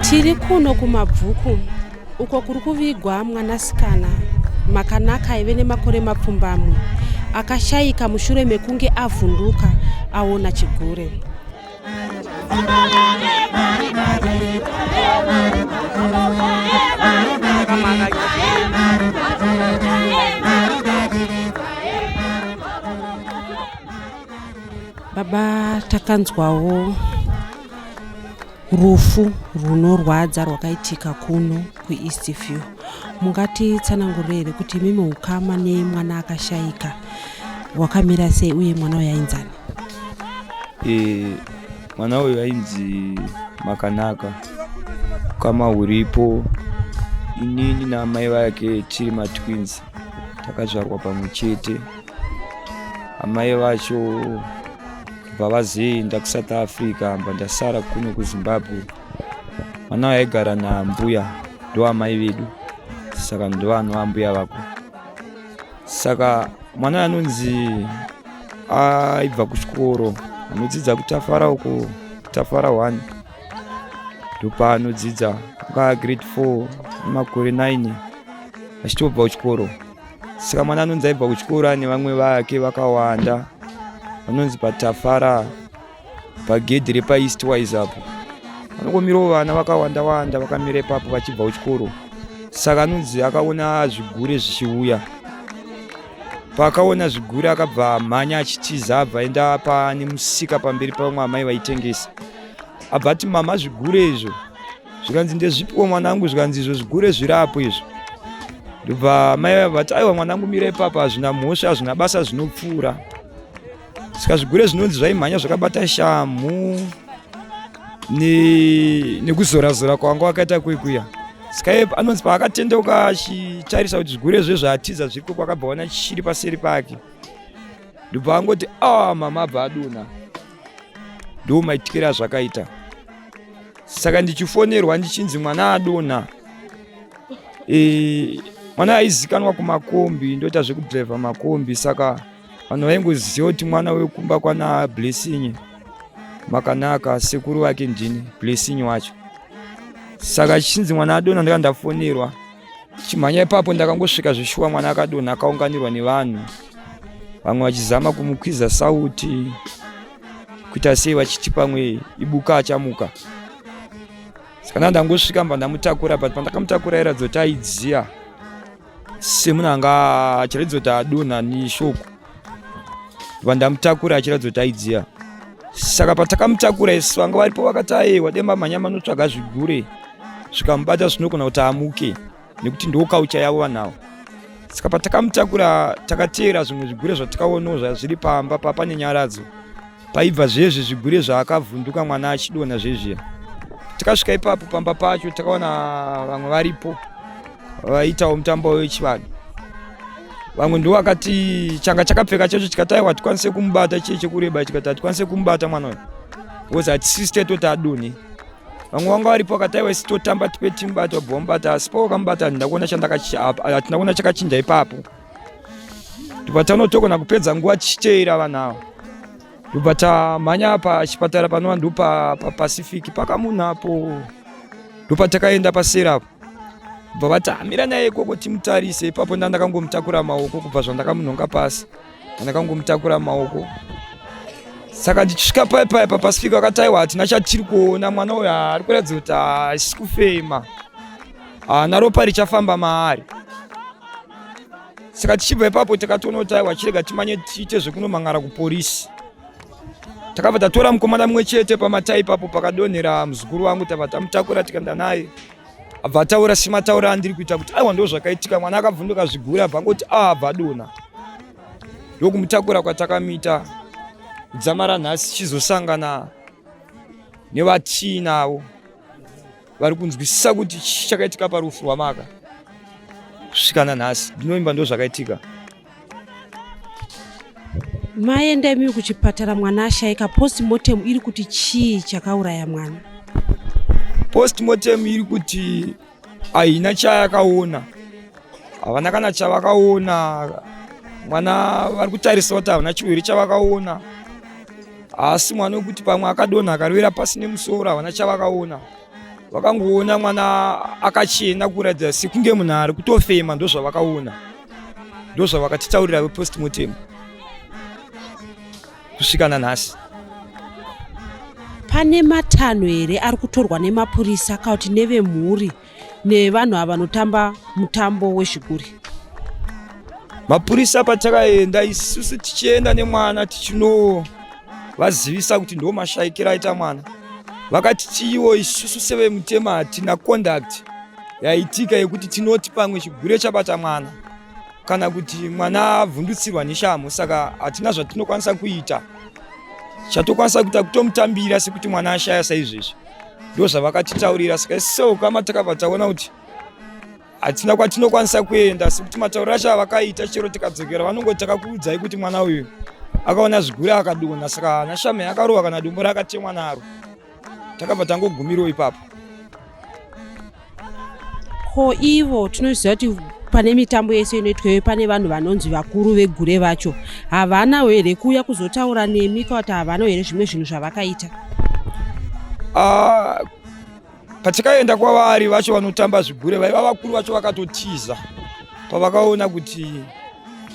Tiri kuno kuMabvuku uko kuri kuvigwa mwanasikana Makanaka aive nemakore mapfumbamwe akashayika mushure mekunge avhunduka aona chigure. Baba takanzwawo rufu rwunorwadza rwakaitika kuno kuEast View. Mungatitsanangurire here kuti imimi ukama nemwana akashaika hwakamira sei uye mwana uyu ainzani? E, mwana uyu ainzi Makanaka. Ukama huripo inini naamai vake tiri matwins takazvarwa pamwe chete. Amai vacho bva vazoenda kusouth africa bva ndasara kuno kuzimbabwe mwana uyu aigara nambuya ndoamai vedu saka ndovanhu ambuya vako saka mwana uyu anonzi aibva kuchikoro anodzidza kutafara uko tafara one ndopaanodzidza anga grade 4 nemakore 9 achitobva kuchikoro saka mwana anonzi aibva kuchikoro ane vamwe vake vakawanda vanonzi patafara pagedhi repaeast wise apo vanongomirawo vana vakawanda wanda vakamira ipapo vachibva kuchikoro saka anonzi akaona zvigure zvichiuya paakaona zvigure akabva amhanya achitiza abva aenda pane musika pamberi pavamwe amai vaitengesa abva ati mama zvigure izvo zvikanzi ndezvipiwo mwanangu zvikanzi izvo zvigure zvirapo izvo ndobva mai vaya vati aiwa mwanangu mira ipapa hazvina mhosva hazvina basa zvinopfuura saka zvigure zvinonzi zvaimhanya zvakabata shamhu nekuzorazora kwanga wakaita kwekuya saka anonzi paakatendeuka achitarisa kuti zvigure zve zvaatiza zviriko kwakabva wana chiri paseri pake ndobva angoti a ah, mama abva adonha ndo maitikiro azvakaita saka ndichifonerwa ndichinzi mwana adonha e, mwana aizikanwa kumakombi ndoita zvekudhiraivha makombi saka vanhu vaingoziva kuti mwana wekumba kwana blessing makanaka sekuru vake ndini blessing wacho saka chichinzi mwana adonha ndika ndafonerwa chimhanya ipapo ndakangosvika zveshuwa mwana akadonha akaunganirwa nevanhu vamwe vachizama kumukwiza sauti kuita sei vachiti pamwe ibuka achamuka saka nda ndangosvika mba ndamutakura but pandakamutakura airatidza kuti aidziya semunhu anga achiratidza kuti adonha neshoko ndibva ndamutakura achiratidza kuti aidziya saka patakamutakura isu vanga varipo vakati aiwa demba mhanya manotsvaga zvigure zvikamubata zvinogona kuti amuke nekuti ndokaucha yavo vanhu ava saka patakamutakura takateera zvimwe zvigure zvatikaonawo zvazviri pamba papane nyaradzo paibva zvezvi zvigure zvaakavhunduka mwana achidonha zvezviya tikasvika ipapo pamba pacho takaona vamwe varipo vaitawo mutambo wechivanhu vamwe ndo vakati changa chakapfeka chacho chikati aiwa tikwanise kumubata chiye chekureba chikati hatikwanise kumubata mwana uyu because hatisisi tetoti adonhe vamwe vanga varipo vakati aiwa isi totamba tipe timubata wabva wamubata asi pawakamubata handina kuona hatina kuona chakachinja ipapo ndobva tanotogona kupedza nguva tichiteera vanhu ava ndobva tamhanya pachipatara panova ndopapacific pakamunhu apo ndopatakaenda pasera apo bva vati hamira naye ikoko timutarise ipapo nda ndakangomutakura maoko kubva zvandakamunhonga pasi ndakangomutakura maoko saka ndichisvika paya paya papacific vakati aiwa hatina chatiri kuona mwana uyu ari kuratidza kuti haasi kufema haana ropa richafamba maari saka tichibva ipapo takatoona kuti aiwa chirega timanye tiite zvekunomangara kuporisi takabva tatora mukomana mumwe chete pamatai ipapo pakadonhera muzukuru wangu tabva tamutakura tikaenda naye abva ataura semataura andiri kuita kuti aiwa ndo zvakaitika mwana akabvunduka zvigure abva angoti a ah, abva adonha ndokumutakura kwatakamita kudzamara nhasi chizosangana nevatiinavo vari kunzwisisa kuti chii chakaitika parufu rwamaka kusvika nanhasi ndinoimba ndo zvakaitika maenda imi kuchipatara mwana ashaika postmortem iri kuti chii chakauraya mwana postmortem iri kuti haina chayakaona havana kana chavakaona mwana vari kutarisa kuti havana chirwere chavakaona asi mwana wekuti pamwe akadonha akarovera pasi nemusoro havana chavakaona Vakangoona mwana akachena kuratidza sekunge munhu ari kutofema, ndozvavakaona, ndozvavakatitaurira vepostmortem kusvika nanhasi. Pane matanho here ari kutorwa nemapurisa kana kuti nevemhuri nevanhu ava vanotamba mutambo wezvigure? Mapurisa patakaenda isusu tichienda nemwana tichinovazivisa kuti ndo mashaikiro aita mwana, vakati tiiwo isusu sevemutemo hatina conduct yaitika yekuti tinoti pamwe chigure chabata mwana kana kuti mwana avhundutsirwa neshamhu, saka hatina zvatinokwanisa kuita. Chatokwanisa kuita kutomutambira sekuti mwana ashaya saizvezvi, ndo zvavakatitaurira. Saka isu seukama takabva taona kuti hatina kwatinokwanisa kuenda, sekuti matauriro acho avakaita, chero tikadzokera vanongoti takakuudzai kuti mwana uyu akaona zvigure akadonha, saka haana shamu yakarova kana dombo rakatemwa naro. Takabva tangogumirawo ipapo. Ko ivo tinoziva kuti pane mitambo yese inoitweyo pane vanhu vanonzi vakuru vegure vacho, havana here kuuya kuzotaura nemi kana kuti havana here zvimwe zvinhu zvavakaita? Patakaenda kwavari vacho vanotamba zvigure, vaiva vakuru vacho vakatotiza pavakaona kuti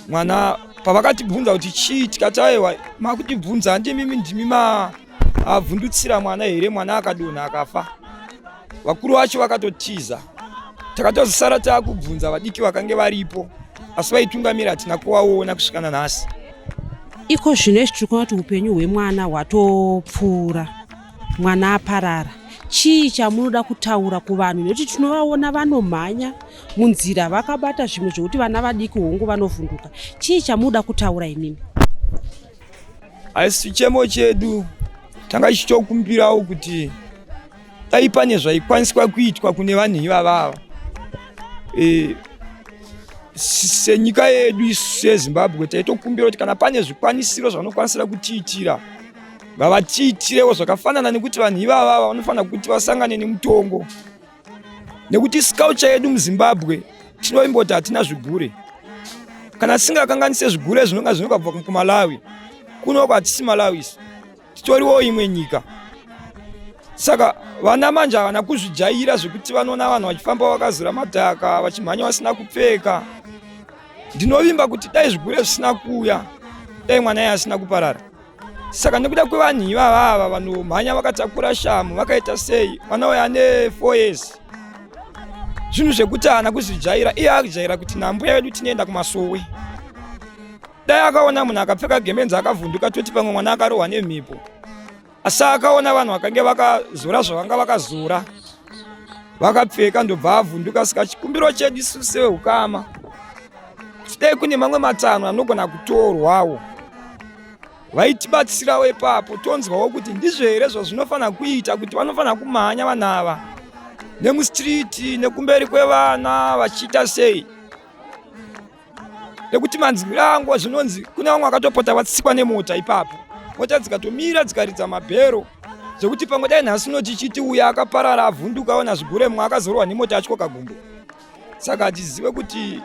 mwana, pavakatibvunza kuti chii, tikati aiwa, makutibvunza handimimi ndimi mavhundutsira mwana here, mwana akadonha akafa. Vakuru vacho vakatotiza, takatozosara taakubvunza vadiki vakange varipo, asi vaitungamira hatina kuvaona kusvika nanhasi. Iko zvino izvi tiri kuona kuti upenyu hwemwana hwatopfuura, mwana aparara. Chii chamunoda kutaura kuvanhu, nekuti tinovaona vanomhanya munzira vakabata zvimwe zvokuti vana vadiki hongu vanovhunduka? Chii chamunoda kutaura imimi? Asi chichemo chedu tanga chichitokumbirawo kuti dai pane zvaikwaniswa kuitwa kune vanhu ivavava. Senyika yedu isu yeZimbabwe taitokumbira kuti kana pane zvikwanisiro zvanokwanisira kutiitira, ngavatiitirewo zvakafanana, nekuti vanhu ivavava vanofanira kuti vasangane nemutongo, nekuti culture yedu muZimbabwe tinoimboti hatina zvigure. Kana tisingakanganise zvigure zvinonga zvinobva kuMalawi, kunoko hatisi Malawi, isu titoriwo imwe nyika. Saka vana manje havana kuzvijaira zvekuti vanoona vanhu vachifamba vakazora madhaka, vachimhanya vasina kupfeka. Ndinovimba kuti dai zvigure zvisina kuuya, dai mwana iye asina kuparara. Saka nekuda kwevanhu ivava ava vanomhanya vakatakura shamu vakaita sei, mwana uyo ane 4 years, zvinhu zvekuti haana kuzvijaira. Iye akujaira kuti nambuya vedu tinoenda kumasowe. Dai akaona munhu akapfeka gemenzi akavhunduka, toti pamwe mwana akarohwa nemhepo, asi akaona vanhu vakange vakazora zvavanga vakazora vakapfeka, ndobva avhunduka. Saka chikumbiro chedu isu seukama kuti dai kune mamwe matanho anogona kutorwawo, vaitibatsirawo ipapo, tonzwawo kuti ndizvo here zvazvinofanira kuita, kuti vanofanira kumhanya vanhu ava nemustreet nekumberi kwevana vachiita sei, nekuti manzwiro angu zvinonzi kune vamwe vakatopota vatsikwa nemota ipapo, mota dzikatomira dzikaridza mabhero, zvekuti pamwe dai nhasi uno tichiti uya akaparara avhunduka aona zvigure, mumwe akazorwa nemota atyoka gumbo. Saka hatizive kuti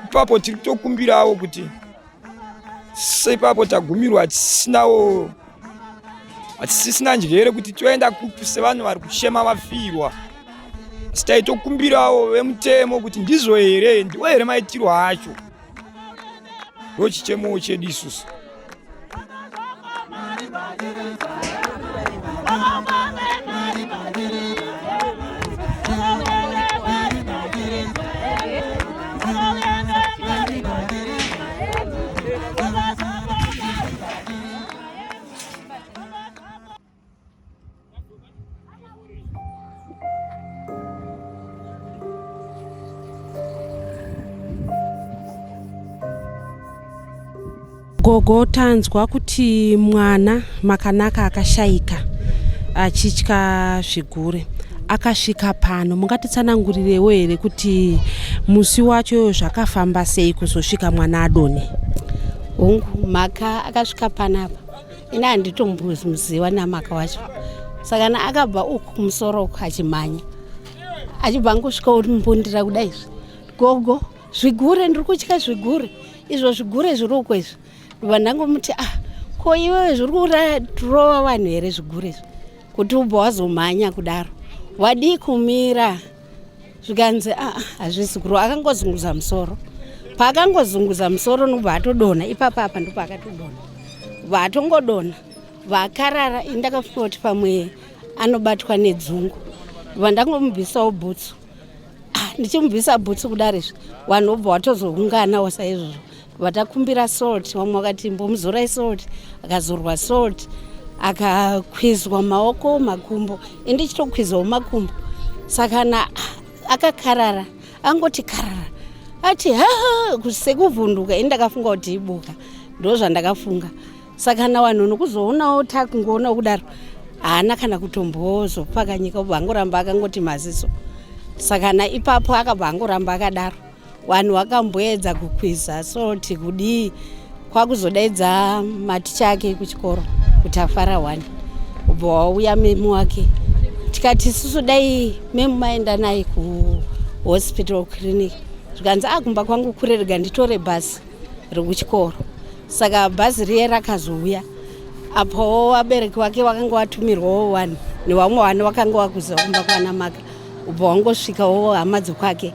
ipapo tiri kutokumbirawo kuti seipapo tagumirwa, hatisinawo, hatisisina njere kuti toenda kupi sevanhu vari kuchema vafirwa. Asi taitokumbirawo vemutemo kuti ndizvo here, ndiwo here maitiro acho? Ndo chichemowo chedu isusu. Gogo, tanzwa kuti mwana Makanaka akashayika achitya zvigure akasvika pano. Mungatitsanangurirewo here kuti musi wacho zvakafamba sei kuzosvika mwana adone? Hongu, Maka akasvika panapa, ini handitombomuziva naMaka wacho. Saka na akabva uku kumusoro uku achimhanya, achibva angosvika mbundira kudai izvi, "Gogo, zvigure, ndiri kutya zvigure, izvo zvigure zviri uko izvi." Ndobva ndangomuti, "Ah, ko iwewe zviri kurova vanhu here zvigure izvi kuti ubva wazomhanya kudaro?" Wadii kumira? Zvikanzi aa ah, hazvisi kurova. Akangozunguza musoro. Paakangozunguza musoro nobva atodonha ipapa apa ndopaakatodonha. Bva atongodonha vakarara. Ini ndakafunga kuti pamwe anobatwa nedzungu. Bva ndangomubvisawo bhutsu. Ah, ndichimubvisa bhutsu kudaro izvi vanhu vobva vatozounganawo saizvozvo. Vatakumbira salt, vamwe vakati mbomuzorai salt, akazorwa salt, akakwizwa maoko makumbo, ini ndichitokwizwawo makumbo. Saka na akakarara, angoti karara ati ha sekuvhunduka, ini ndakafunga kuti ibuka, ndozvandakafunga. Saka na vanhu nokuzoonawo takungoona kudaro haana kana kutombozopfakanyika, obva angoramba akangoti maziso. Saka na ipapo akabva angoramba akadaro. Vanhu vakamboedza kukwiza soti kudii, kwakuzodaidza maticha ake kuchikoro kuti afara one, ubva wauya memu wake, tikati isusu dai memu maenda naye kuhospital clinic. Zvikanzi akumba kwangu kure, rega nditore bhasi rekuchikoro. Saka bhazi riye rakazouya apo vabereki vake vakanga vatumirwawo vanhu nevamwe vana vakanga vakuziva kumba kwana Maka, ubva wangosvikawo hama dzokwake,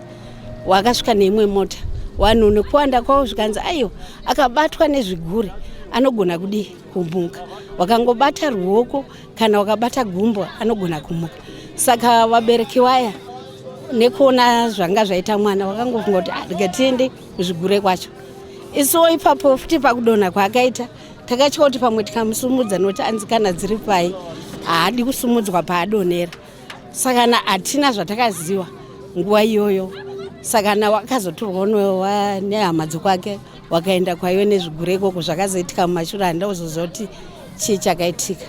wakasvika neimwe mota. Vanhu nekuwanda kwavo zvikanzi aiwa, akabatwa nezvigure anogona kudii kumuka, wakangobata ruoko kana wakabata gumbo anogona kumuka. Saka vabereki vaya nekuona zvanga zvaita mwana wakangofunga kuti ah, rega tiende kuzvigure kwacho. Isuwo ipapo futi pakudonha kwaakaita takatya kuti pamwe tikamusumudza, nokuti anzi kana dziri pai haadi kusumudzwa paadonhera. Saka na hatina zvatakaziva nguva iyoyo. Saka na wakazotorwa nehama dzokwake wakaenda kwaive nezvigure ikoko. Zvakazoitika mumashure handina kuzoziva kuti chii chakaitika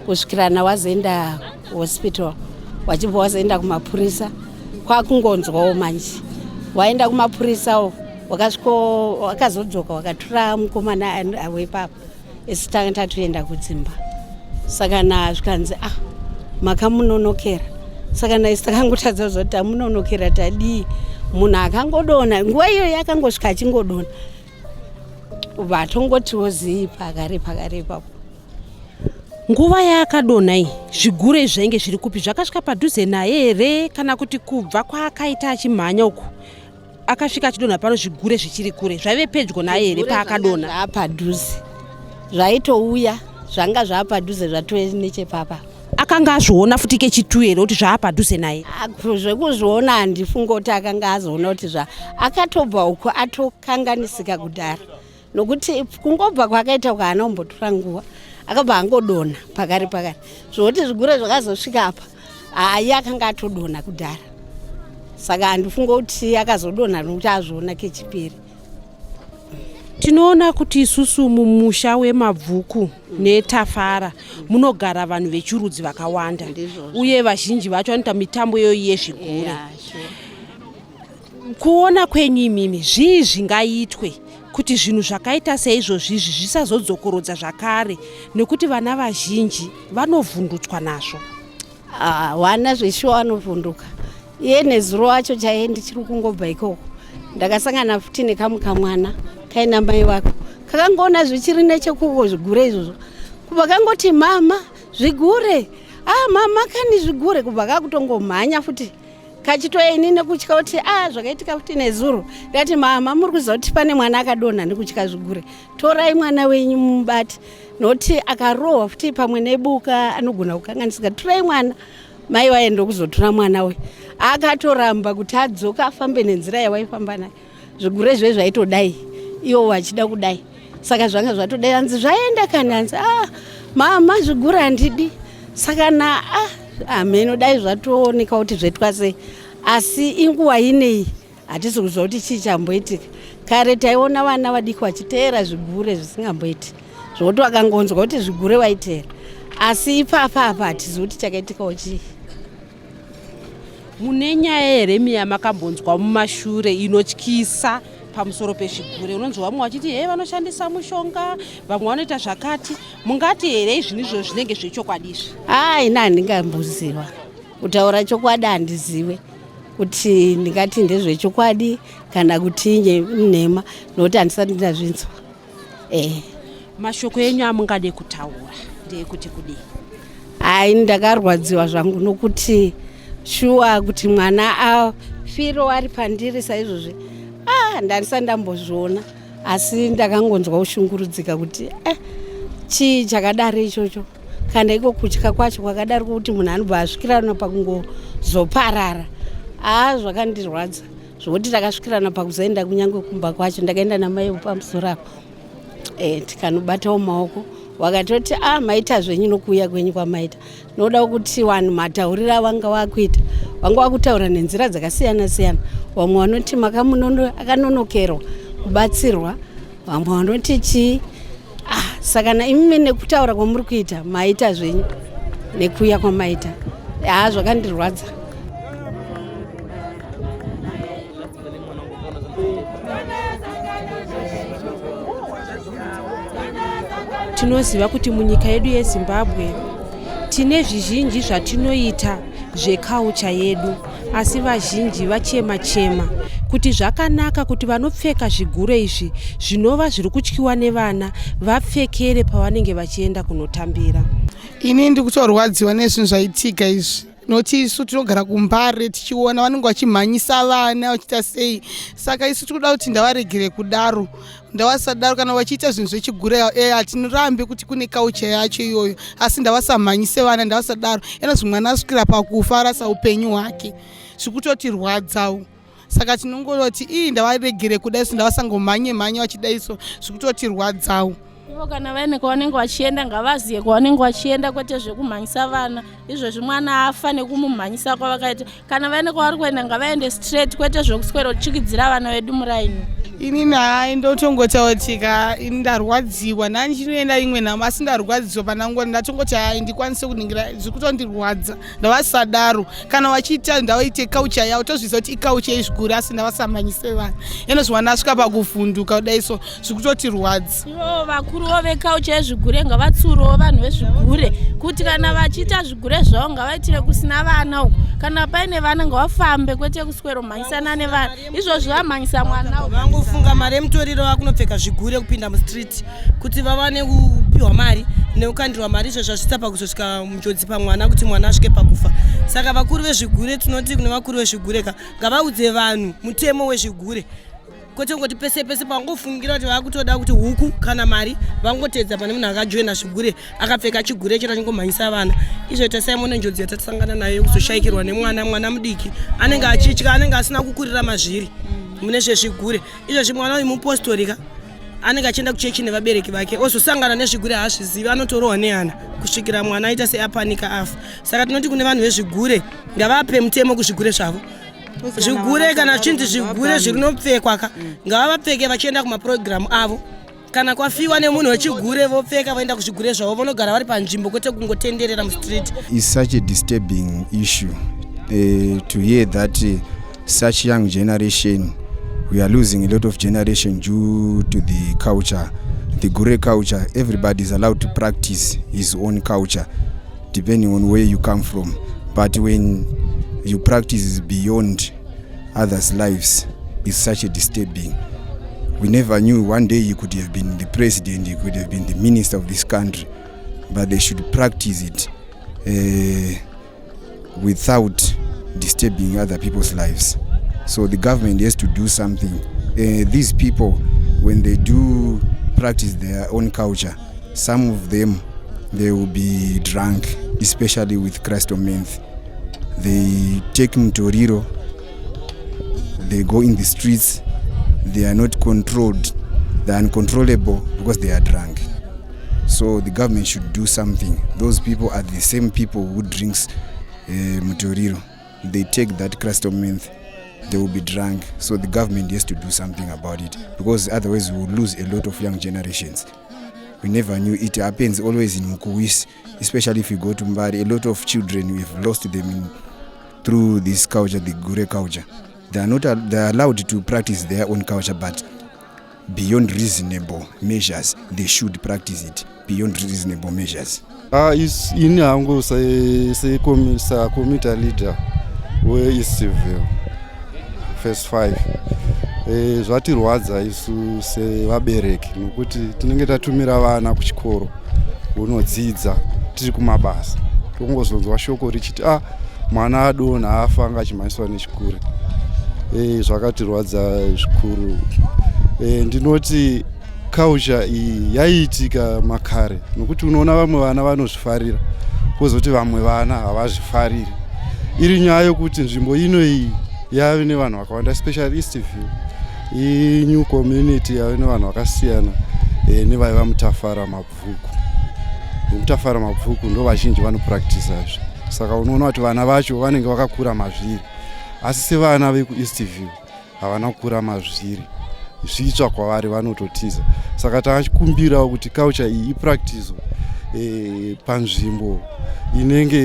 kusvikirana wazoenda hospital, wachibva wazoenda kumapurisa. Kwakungonzwawo manje waenda kumapurisawo, wakasviko wakazodzoka wakatora mukomana wepapa, isu tanga tatoenda kudzimba. Saka na zvikanzi ah, makamunonokera. Saka na isu takangotadza kuzoti tamunonokera tadii, munhu akangodonha nguva iyoyo akangosvika achingodonha, vatongotiwo zii pakare pakare ipapo. Nguva yaakadonha iyi zvigure zvainge zviri kupi? Zvakasvika padhuze naye here, kana kuti kubva kwaakaita achimhanya uku akasvika achidonha pano zvigure zvichiri kure? Zvaive pedyo naye here paakadonha? Zvapadhuze, zvaitouya, zvanga zvaapadhuze, zvatove nechepapa. Akanga azviona futi kechitu here kuti zvaapadhuze naye? Zvekuzviona handifunga kuti akanga azoona kuti zva akatobva uko atokanganisika kudhara, nokuti kungobva kwaakaita uko haana kumbotora nguva, akabva angodonha pakare pakare. Zvokuti zvigure zvakazosvika apa hayi, akanga atodonha kudhara. Saka handifunga kuti akazodonha nokuti azviona kechipiri. Tinoona kuti isusu mumusha weMabvuku neTafara munogara vanhu vechirudzi vakawanda, uye vazhinji vacho vanoita mitambo iyoyi yezvigure. Kuona kwenyu imimi, zvii zvingaitwe kuti zvinhu zvakaita seizvozvi izvi zvisazodzokorodza zvakare, nekuti vana vazhinji vanovhundutswa nazvo? Ah, vana zveshuwa vanovhunduka. Iye nezuro wacho chaiye ndichiri kungobva ikoko ndakasangana futi nekamwe kamwana kaina mai vako, kakangoona zvichiri nechekuko zvigure izvozvo, kubva kangoti mama zvigure, ah mama kani zvigure, kubva kakutongomhanya futi kachitoya. Ini nekutya kuti ah zvakaitika futi nezuro, ndikati mama muri kuziva kuti pane mwana akadonha nekutya zvigure, torai mwana wenyu mubati, nokuti akarohwa futi pamwe nebuka anogona kukanganisika, torai mwana. Mai vaenda kuzotora mwana uyu, akatoramba kuti adzoka afambe nenzira yawaifamba nayo. Zvigure zve zvaitodai, ivo vachida kudai, saka zvanga zvatodai. Anzi zvaenda kani, anzi ah mama zvigure handidi. Saka na ah hameno dai zvatooneka kuti zvaitwa sei, asi inguva inei hatisi kuziva kuti chii chamboitika. Kare taiona vana vadiki vachiteera zvigure zvisingamboiti, zvokuti vakangonzwa kuti zvigure vaiteera, asi ipapa apa hatizivi kuti chakaitikawo chii. Mune nyaya here mi yamakambonzwa mumashure inotyisa pamusoro pezvigure? Unonzwa vamwe vachiti he vanoshandisa mushonga, vamwe vanoita zvakati. Mungati here izvinhu izvo zvinenge zvechokwadi izvi? Ai, ini handingamboziva kutaura chokwadi, handizive kuti ndingati ndezvechokwadi kana kuti nhema, nokuti handisati ndazvinzwa. Mashoko enyu amungade kutaura ndeyekuti kudii? Hai, ndakarwadziwa zvangu nokuti Shuwa kuti mwana afiro ari pandiri saizvozvi, ah, ndandisati ndambozviona, asi ndakangonzwa kushungurudzika kuti chii chakadaro ichocho. Kana iko kutya kwacho kwakadaro kuti munhu anobva asvikirana pakungozoparara, aa, zvakandirwadza zvokuti takasvikirana pakuzoenda kunyange kumba kwacho. Ndakaenda namai pamusoro apo, tikanobatawo maoko, vakatoti, "A, ah, maita zvenyu nokuuya kwenyu kwamaita." Noda kuti vanhu matauriro avanga vakuita, vanga vakutaura nenzira dzakasiyana siyana. Vamwe vanoti akanonokerwa kubatsirwa, vamwe vanoti chii. Ah, saka na imi nekutaura kwamuri kuita, maita zvenyu nekuuya kwamaita. Haa, zvakandirwadza. Tinoziva kuti munyika yedu yeZimbabwe tine zvizhinji zvatinoita zvekaucha yedu, asi vazhinji vachema chema kuti zvakanaka kuti vanopfeka zvigure izvi, zvinova zviri kutyiwa nevana, vapfekere pavanenge vachienda kunotambira. Ini ndiri kutorwadziwa nezvinhu zvaitika izvi, nokuti isu tinogara kuMbare, tichiona vanenge vachimhanyisa vana vachiita sei. Saka isu tiri kuda kuti ndavaregere kudaro, ndavasadaro. Kana vachiita zvinhu zvechigure, hatinorambi kuti kune kaucha yacho iyoyo, asi ndavasamhanyise vana, ndavasadaro. Enozvi mwana asvikira pakufa, arasa upenyu hwake, zviri kutotirwadzawo. Saka tinongoti ii, ndavaregere kudai so, ndavasangomhanye mhanye vachidai so, zviri kutotirwadzawo. Ivo kana vaine kwavanenge vachienda, ngavazive kwavanenge vachienda, kwete zvekumhanyisa vana. Izvozvi mwana afa nekumumhanyisa kwavakaita. Kana vaine kwavari kuenda, ngavaende straight, kwete zvekuswera kuchikidzira vana vedu muraini. Inini hai, ndotongotaura ka, ini ndarwadziwa. Nhani chinoenda imwe nhamo, asi ndarwadziwa panangoni. Ndatongoti hai, ndikwanise kuningira, zviri kutondirwadza. Ndavasadaro. Kana vachiita, ndavaite kaucha yavo, tozviziva kuti ikaucha yezvikuru, asi ndavasamhanyise vana. Enozvi mwana asvika pakuvhunduka kudai so, zviri kutotirwadza. Ivo vakuruwo vekaucha yezvigure ngavatsurewo vanhu vezvigure kuti kana vachiita zvigure zvavo, ngavaitire kusina vana uku. Kana paine vana, ngavafambe, kwete kuswero mhanyisana nevana. Izvozvi vamhanyisa mwana uku. Vangofunga mari yemutoriro, vakunopfeka zvigure kupinda mustreet kuti vavane kupiwa mari nekukandirwa mari. Izvo zvasvitsa pakuzosvika munjodzi pamwana, kuti mwana asvike pakufa. Saka vakuru vezvigure, tinoti kune vakuru vezvigure ka, ngavaudze vanhu mutemo wezvigure, kwete kungoti pese pese pangofungira kuti vakutoda kuti huku kana mari, vangotedza pane munhu akajoina zvigure, akapfeka chigure chero achingomhanyisa vana. Izvo tasaimone njodzi yatatisangana nayo yekuzoshayikirwa nemwana. Mwana mudiki anenge achitya, anenge asina kukurira mazviri mune zvezvigure. Izvozvi mwana uyu mupostori ka, anenge achienda kuchechi nevabereki vake, ozosangana nezvigure, haazvizivi, anotorohwa nehana kusvikira mwana aita seapanika, afa. Saka tinoti kune vanhu vezvigure, ngavape mutemo kuzvigure zvavo. Zvigure kana zvichinzi zvigure zvinopfekwa ka, ngavavapfeke vachienda kumapurogiramu avo. Kana kwafiwa nemunhu wechigure, vopfeka voenda kuzvigure zvavo, vonogara vari panzvimbo, kwete kungotenderera mustreet. Is such a disturbing issue to hear that such young generation, we are losing a lot of generation due to the culture, the gure culture. Everybody is allowed to practice his own culture depending on where you come from, but when you practice beyond others' lives is such a disturbing. We never knew one day you could have been the president, you could have been the minister of this country, but they should practice it without disturbing other people's lives. So the government has to do something. These people, when they do practice their own culture, some of them, they will be drunk, especially with crystal meth. They take mutoriro, they go in the streets, they are not controlled, they are uncontrollable because they are drunk. So the government should do something. Those people are the same people who drinks mutoriro. They take that crystal meth, they will be drunk. So the government has to do something about it, because otherwise we will lose a lot of young generations. We never knew. It happens always in Mukuvisi, especially if you go to Mbare. A lot of children, we've lost them through this culture, the gure culture. They are not, they are allowed to practice their own culture, but beyond reasonable measures. They should practice it beyond reasonable measures. Ah, ini hangu sacommunity leader weEastville Phase 5, zvatirwadza isu sevabereki, nokuti tinenge tatumira vana kuchikoro kunodzidza, tiri kumabasa, tongozonzwa shoko richiti, ah, mwana adonha afa anga achimhanyiswa nechikure e, zvakatirwadza zvikuru e, ndinoti culture iyi yaiitika makare nokuti unoona vamwe vana vanozvifarira kwozoti vamwe vana havazvifariri iri nyaya yokuti nzvimbo ino iyi yave nevanhu vakawanda especially east view inew community yave nevanhu vakasiyana e, nevaiva mutafara mabvuku vemutafara mabvuku ndo vazhinji vanopractisa izvi saka unoona kuti vana vacho vanenge vakakura mazviri asi sevana vekueast view havana kukura mazviri zvitsva kwavari vanototiza saka tachikumbirawo kuti culture iyi ipractiswe e, panzvimbo inenge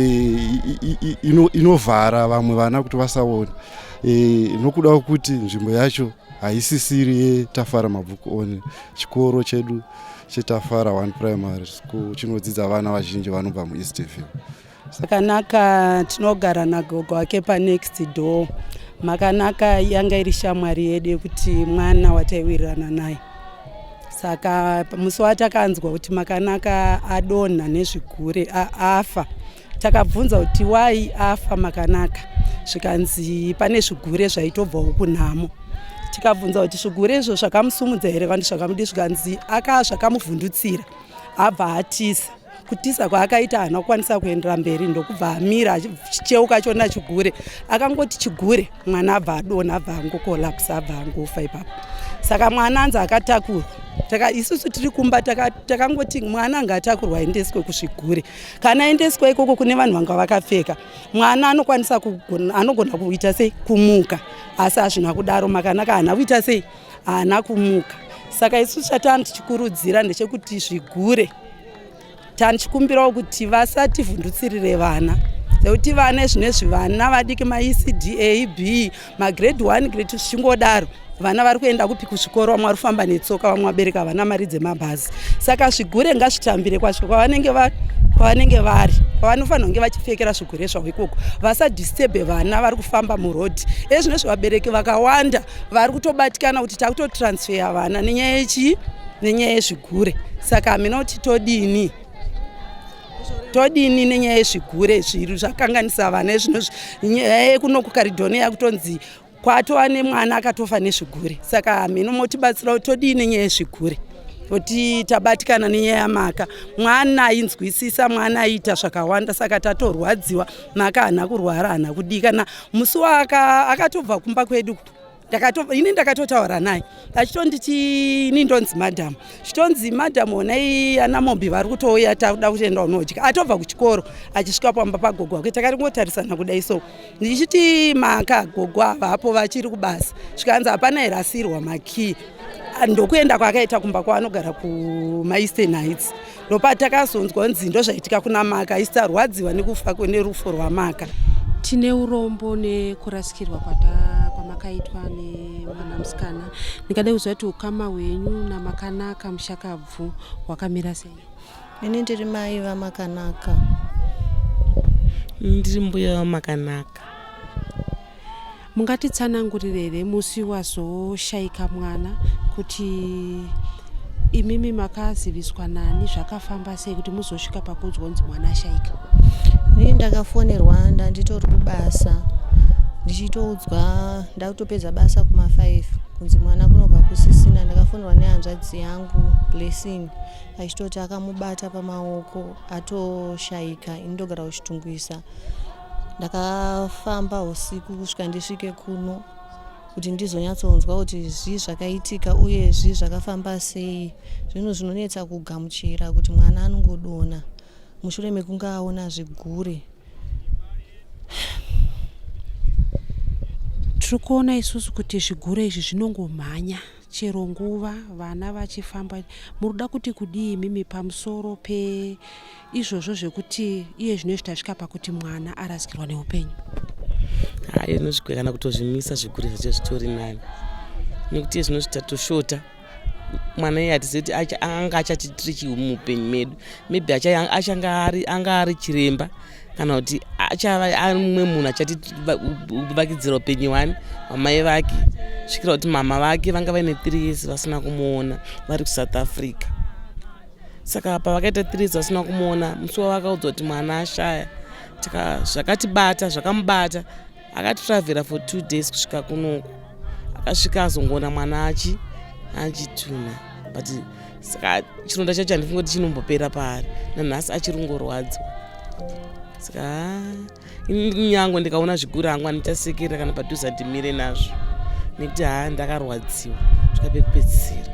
inovhara vamwe vana kuti vasaone e, nokuda kwekuti nzvimbo yacho haisisiri yetafara mabhuku one chikoro chedu chetafara one primary school chinodzidza vana vazhinji vanobva mueastview Makanaka tinogara nagogo wake panext door. Makanaka yanga iri shamwari yedu yekuti mwana wataiwirirana naye. Saka musi watakanzwa kuti Makanaka adonha nezvigure afa, takabvunza kuti wai afa Makanaka, zvikanzi pane zvigure zvaitobvawo kunhamo. Tikabvunza kuti zvigure izvo zvakamusumudza here vanhu zvakamudi, zvikanzi aka zvakamuvhundutsira abva atiza. Kutiza kwaakaita haana kukwanisa kuendera mberi ndokubva amira achicheuka achiona chigure akangoti chigure mwana abva adonha abva angokolapsa abva angofa ipapo saka mwana anzi akatakurwa taka isusu tiri kumba takangoti taka mwana anga atakurwa aendeswe kuzvigure kana aendeswa ikoko kune vanhu vanga vakapfeka mwana anokwanisa anogona kuita sei kumuka asi hazvina kudaro makanaka haana kuita sei haana kumuka saka isu chatani tichikurudzira ndechekuti zvigure tanichikumbirawo kuti vasativhundutsirire vana nekuti vana zvinezvi vana vadiki maecd a b magrade 1 grade 2 zvichingodaro vana vari kuenda kupi kuzvikoro vamwe vari kufamba netsoka vamwe vabereki havana mari dzemabhazi saka zvigure ngazvitambire kwazvo kwavanenge kwavanenge vari kwavanofanira kunge vachipfekera zvigure zvavo ikoko vasadisturbe vana vari kufamba murodhi ezvinezvi vabereki vakawanda vari kutobatikana kuti takutotransferya vana nenyaya yechii nenyaya yezvigure saka hamina kuti todini todini nenyaya yezvigure zviri zvakanganisa vana izvinozvi nyaya yekuno kukaridhoni yakutonzi kwatova nemwana akatofa nezvigure saka hameno motibatsira kuti todii nenyaya yezvigure kuti tabatikana nenyaya yamaka mwana ainzwisisa mwana aiita zvakawanda saka tatorwadziwa maka haana kurwara haana kudii kana musi waaka akatobva kumba kwedu ndakato ini ndakatotaura naye achitonditi ini ndonzi madam chitonzi madam honai ana mombi vari kutouya takuda kutoenda unodya atobva kuchikoro achisvika pamba pagogo wake takaringotarisana kudai so ndichiti maka gogo avapo vachiri kubasa zvikanzi hapana here asirwa makii ndokuenda kwaakaita kumba kwaanogara kumaeastern heights ndopatakazonzwa nzi ndozvaitika kuna maka isi tarwadziwa nekufa nerufu rwamaka tine urombo nekurasikirwa kwamakaitwa nemwana musikana ndingada kuziva kuti ukama hwenyu namakanaka mushakabvu hwakamira sei ini ndiri mai vamakanaka ndiri mbuya vamakanaka Mungatitsanangurire here musi wazoshaika mwana kuti imimi makaziviswa nani zvakafamba sei kuti muzosvika pakunzwa kunzi mwana ashaika? Ini ndakafonerwa ndanditori kubasa ndichitoudzwa ndakutopedza basa kuma 5 kunzi mwana kunobva kusisina ndakafonerwa nehanzvadzi yangu Blessing achitoti akamubata pamaoko atoshaika ini ndogara kuchitungwisa Ndakafamba usiku kusvika ndisvike kuno kuti ndizonyatsonzwa kuti zvii zvakaitika uye zvii zvakafamba sei. Zvinhu zvinonetsa kugamuchira kuti mwana anongodonha mushure mekunge aona zvigure. Tiri kuona isusu kuti zvigure izvi zvinongomhanya chero nguva vana vachifamba. Muri kuda kuti kudii imimi pamusoro pe izvozvo zvekuti iye zvino izvi tasvika pakuti mwana arasikirwa neupenyu hayi inozvigwe kana kutozvimisa zvigure zvacho zvitori nani nekuti iye zvinozvi tatoshota mwana iye hatizivi kuti anga achati tiri chii muupenyu medu maybe achanga anga ari chiremba kana kuti achava ari mumwe munhu achativakidzira upenyu hwani hwamai vake svikira kuti mama vake vanga vaine three years vasina kumuona vari kusouth africa saka pavakaita three years vasina kumuona musi wavakaudzwa kuti mwana ashaya Zvakatibata, zvakamubata. Akatravhera for 2 days kusvika kunoku. Akasvika azongoona mwana achi achitunha, but saka chironda chacho handifungi kuti chinombopera paari. Nanhasi achiri kungorwadzwa. Saka nyange ndikaona zvigure hangu handichasekerera kana padhuze, handimire nazvo, nekuti haa, ndakarwadziwa svika pekupedzisira.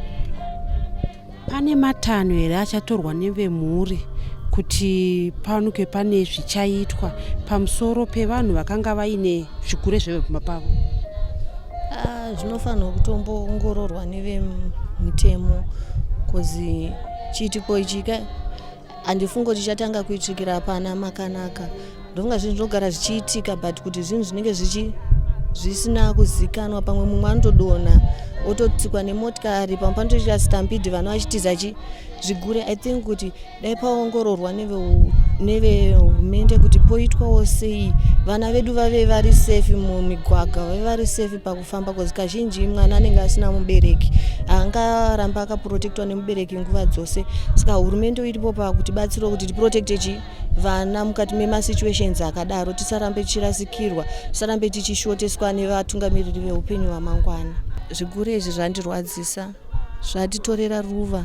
Pane matanho here achatorwa nevemhuri kuti pawanikwe pane zvichaitwa pamusoro pevanhu vakanga vaine zvigure zvevepamba pavo? Ah, zvinofanirwa kutomboongororwa nevemutemo, cause chiitiko ichi ka handifungi kuti chichatanga kuitikira pana Makanaka. Ndonga zvinhu zvinogara zvichiitika, but kuti zvinhu zvinenge zvichi zvisina kuzikanwa. Pamwe mumwe anotodonha ototsikwa nemotikari, pamwe panotoita stampede, vanhu vachitiza chi zvigure. I think kuti dai paongororwa nevehurumende kuti poitwawo sei vana vedu vave vari safe mumigwagwa, vave vari safe pakufamba, cause kazhinji mwana anenge asina mubereki haangaramba akaprotectwa nemubereki nguva dzose. Saka hurumende iripo pakutibatsirawo kuti tiprotecte chi vana mukati memasituations akadaro, tisarambe tichirasikirwa, tisarambe tichishoteswa nevatungamiriri veupenyu hwamangwana. Zvigure izvi zvandirwadzisa, zvatitorera ruva,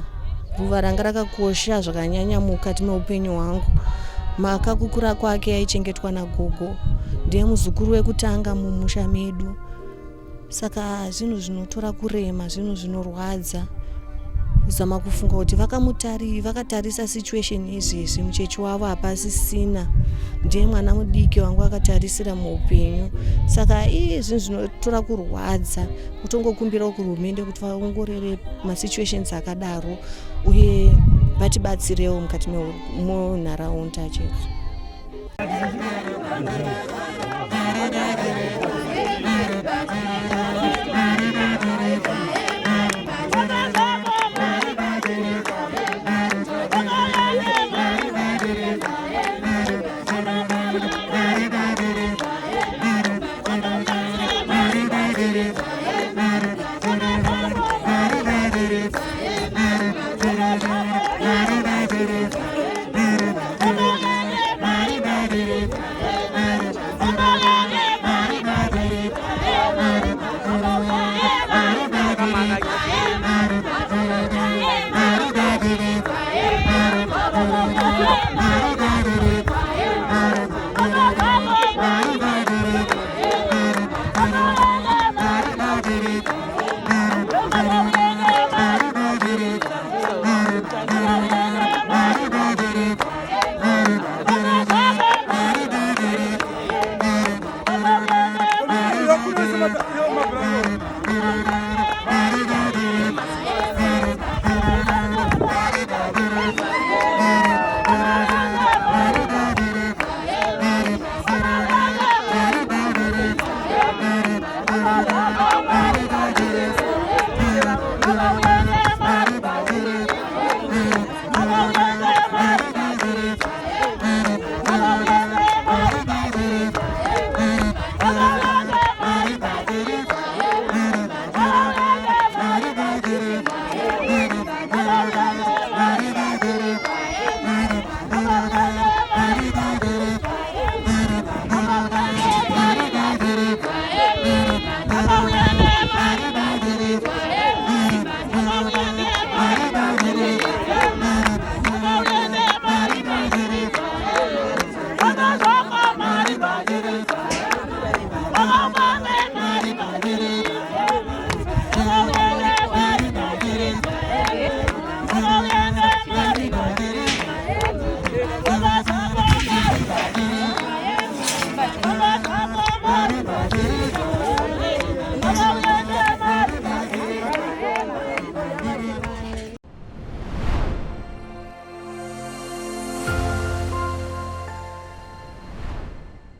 ruva ranga rakakosha zvakanyanya mukati meupenyu hwangu. Maka kukura kwake aichengetwa nagogo, ndiye muzukuru wekutanga mumusha medu. Saka zvinhu zvinotora kurema, zvinhu zvinorwadza kuzama kufunga kuti vakamutari vakatarisa situation izvezvi muchechi wavo hapasisina, ndiye mwana mudiki wangu akatarisira muupenyu. Saka ii, zvinhu zvinotora kurwadza. Kutongokumbirawo kuhurumende kuti vaongorere masituations akadaro uye vatibatsirewo mukati munharaunda chedu.